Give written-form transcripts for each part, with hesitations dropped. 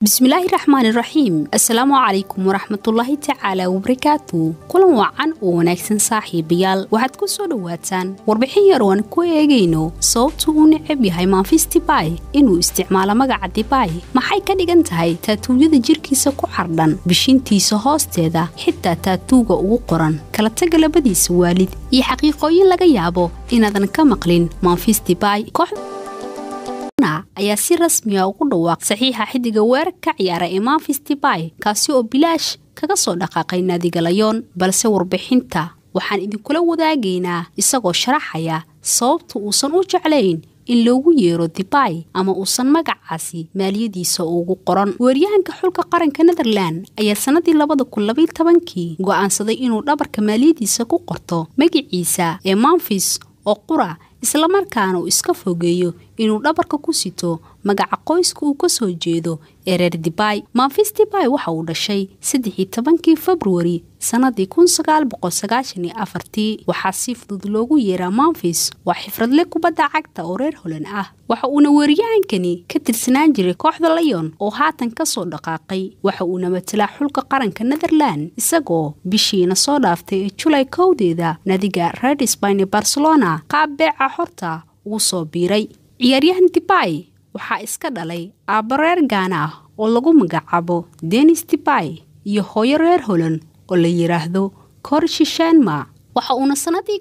Bismillaahi raxmaani raxiim. Assalaamu calaykum waraxmatullaahi tacaala wabarakaatu. Kulan wacan oo wanaagsan, saaxiibayaal. Waxaad ku soo dhowaataan warbixin yar oo aan ku eegayno sababtu uu necab yahay Memphis Depay inuu isticmaalo magaca Depay. Maxay ka dhigan tahay taatuuyada jirkiisa ku xardhan bishintiisa hoosteeda, xitaa taatuuga ugu qoran kala taga labadiisa waalid, iyo xaqiiqooyin laga yaabo inaadan ka maqlin Memphis Depay. Ayaa si rasmi ah ugu dhawaaq saxiixa xidiga weerar ka ciyaara ee Memphis Depay, kaasi oo bilaash kaga soo dhaqaaqay naadiga Lyon. Balse warbixinta waxaan idinkula wadaagaynaa isagoo sharaxaya sababta uusan u jeclayn in loogu yeero Depay ama uusan magacaasi maaliyadiisa ugu qoran. Weeryahanka xulka qaranka Netherland ayaa sanadii 2012kii go'aansaday inuu dhabarka maaliyadiisa ku qorto magaciisa ee Memphis oo qura, islamarkaana uu iska fogeeyo inuu dhabarka ku sito magaca qoyska uu ka soo jeedo ee reer Depay. Memphis Depay waxa uu dhashay 13kii Februari sanadii 1994. Waxaa si fudud loogu yeeraa Memphis. Waa xifradle kubadda cagta oo reer Holland ah. Waxa uuna weeryahankani ka tirsanaan jiray kooxda Lyon oo haatan kasoo dhaqaaqay. Waxa uuna matalaa xulka qaranka Netherland, isagoo bishiina soo dhaaftay ee Julay 1deeda nadiga Red Spain ee Barcelona qaab beeca xorta ugu soo biiray. Ciyaaryahan Depay waxaa iska dhalay aabba reer Gaana ah oo lagu magacaabo Denis Depay iyo hooyo reer Holland oo la yiraahdo Korshi Shenma. Waxa uuna sanadii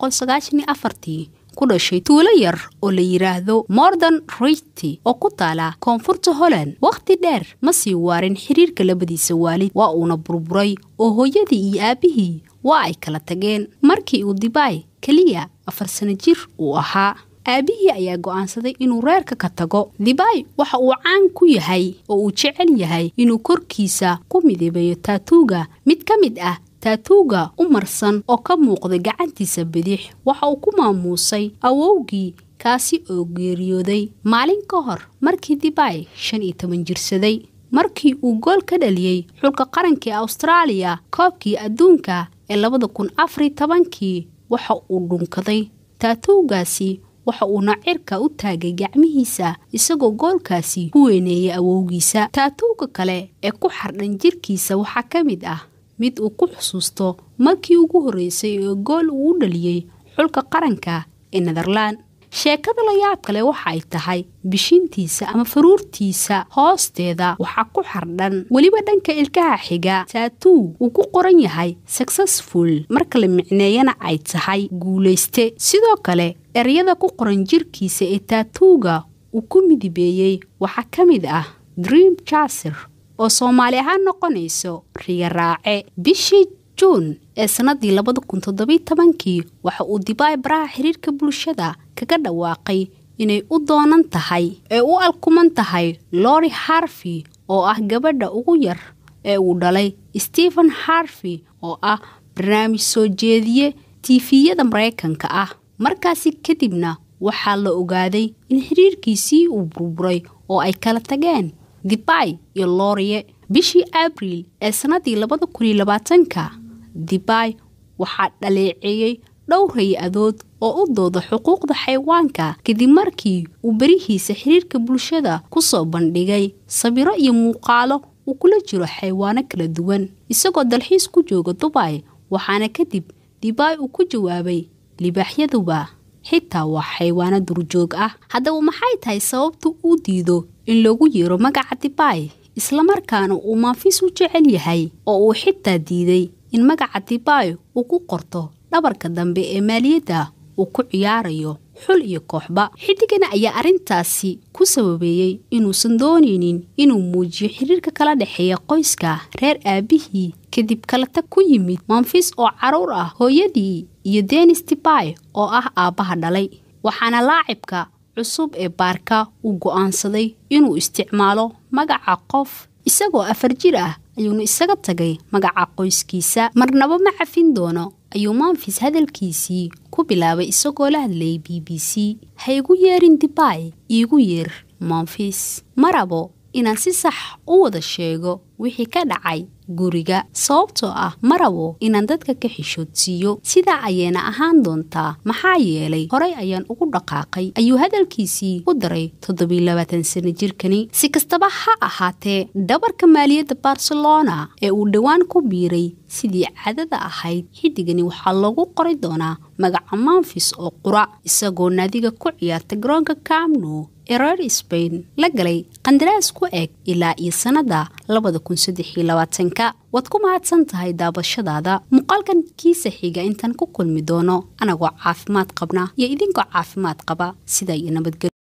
1994tii ku dhashay tuulo yar oo la yiraahdo Morden Richty oo ku taala koonfurta Holland. Waqti dheer ma sii waarin xiriirka labadiisa waalid, waa uuna burburay oo hooyadii iyo aabihii waa ay kala tageen markii uu Depay keliya 4 sano jir uu ahaa. Aabihii ayaa go'aansaday inuu reerka ka tago. Depay waxa uu caan ku yahay oo uu jecel yahay inuu korkiisa ku midabeeyo taatuuga. Mid ka mid ah taatuuga u marsan oo ka muuqda gacantiisa bidix waxa uu ku maamuusay awowgii, kaasi oo geeriyooday maalin ka hor markii Depay 15 jirsaday. Markii uu gool ka dhaliyey xulka qaranka ee Australia koobkii adduunka ee 2014kii, waxa uu dhunkaday taatuugaasi, waxa uuna cirka u taagay gacmihiisa isagoo goolkaasi ku weyneeyay awowgiisa. Taatuuga kale ee ku xardhan jirkiisa waxaa ka mid ah mid uu ku xusuusto markii ugu horreysay ee gool uu u dhaliyey xulka qaranka ee Netherland. Sheekada la yaab kale waxa ay tahay bishintiisa ama faruurtiisa hoosteeda waxaa ku xardhan, weliba dhanka ilkaha xiga, taatuu uu ku qoran yahay successful, marka la micneeyana ay tahay guulayste. Sidoo kale ereyada ku qoran jirkiisa ee taatuuga uu ku midibeeyey waxaa ka mid ah Dream Chaser oo Soomaali ahaan noqonayso riya raace. Bishii Juun ee sanadii 2017kii waxa uu Depay baraha xiriirka bulshada kaga dhawaaqay inay u doonan tahay ee u alkuman tahay Lori Harvey oo ah gabadha ugu yar ee uu dhalay Stephen Harvey oo ah barnaamij soo jeediye tiifiyada Mareykanka ah. Markaasi kadibna waxaa la ogaaday in xiriirkiisii uu burburay oo ay kala tageen Depay iyo Lorie. Bishii Abriil ee sanadii 2020ka Depay waxaa dhaleeceeyey dhowr hay-adood oo u dooda xuquuqda xayawaanka kadib markii uu berihiisa xiriirka bulshada ku soo bandhigay sawiro iyo muuqaalo uu kula jiro xayawaano kala duwan isagoo dalxiis ku jooga Dubai. Waxaana kadib Depay uu ku jawaabay, libaaxyaduba xitaa waa xayawaano durjoog ah. Haddaba maxay tahay sababta uu diido in loogu yeero magaca Depay, islamarkaana uu Memphis u jecel yahay oo uu xitaa diiday in magaca Depay uu ku qorto dhabarka dambe ee maaliyadda uu ku ciyaarayo xul iyo kooxba? Xidigana ayaa arrintaasi ku sababeeyey inuusan doonaynin inuu muujiyo xiriirka kala dhexeeya qoyska reer aabihii kadib kala tag ku yimid Memphis oo caruur ah hooyadii iyo Denis Depay oo ah aabbaha dhalay. Waxaana laacibka cusub ee Baarka uu go'aansaday inuu isticmaalo magaca qof isagoo 4 jir ah, ayuuna isaga tagay magaca qoyskiisa. Marnaba ma cafin doono, ayuu Memphis hadalkiisii ku bilaabay isagoo la hadlayay BBC. Ha igu yeerin Depay, iigu yeer Memphis. Ma rabo inaan si sax u wada sheego wixii ka dhacay guriga, sababtoo ah ma rabo inaan dadka ka xishoodsiiyo. Sidaa ayayna ahaan doontaa, maxaa yeelay horay ayaan ugu dhaqaaqay, ayuu hadalkiisii ku daray 27 sano jirkani. Si kastaba ha ahaatee, dhabarka maaliyadda Barcelona ee uu dhowaan ku biiray sidii caadada ahayd, xiddigani waxaa loogu qori doonaa magaca Memphis oo qura, isagoo naadiga ku ciyaarta garoonka Camp Nou ee reer Spain la galay qandaraas ku eg ilaa iyo sannada 2023-ka. Waad ku mahadsan tahay daabashadaada muuqaalkan. Kiisa xiga intaan ku kulmi doono, anagoo caafimaad qabna iyo idinkoo caafimaad qaba, sida iyo nabadgelyo.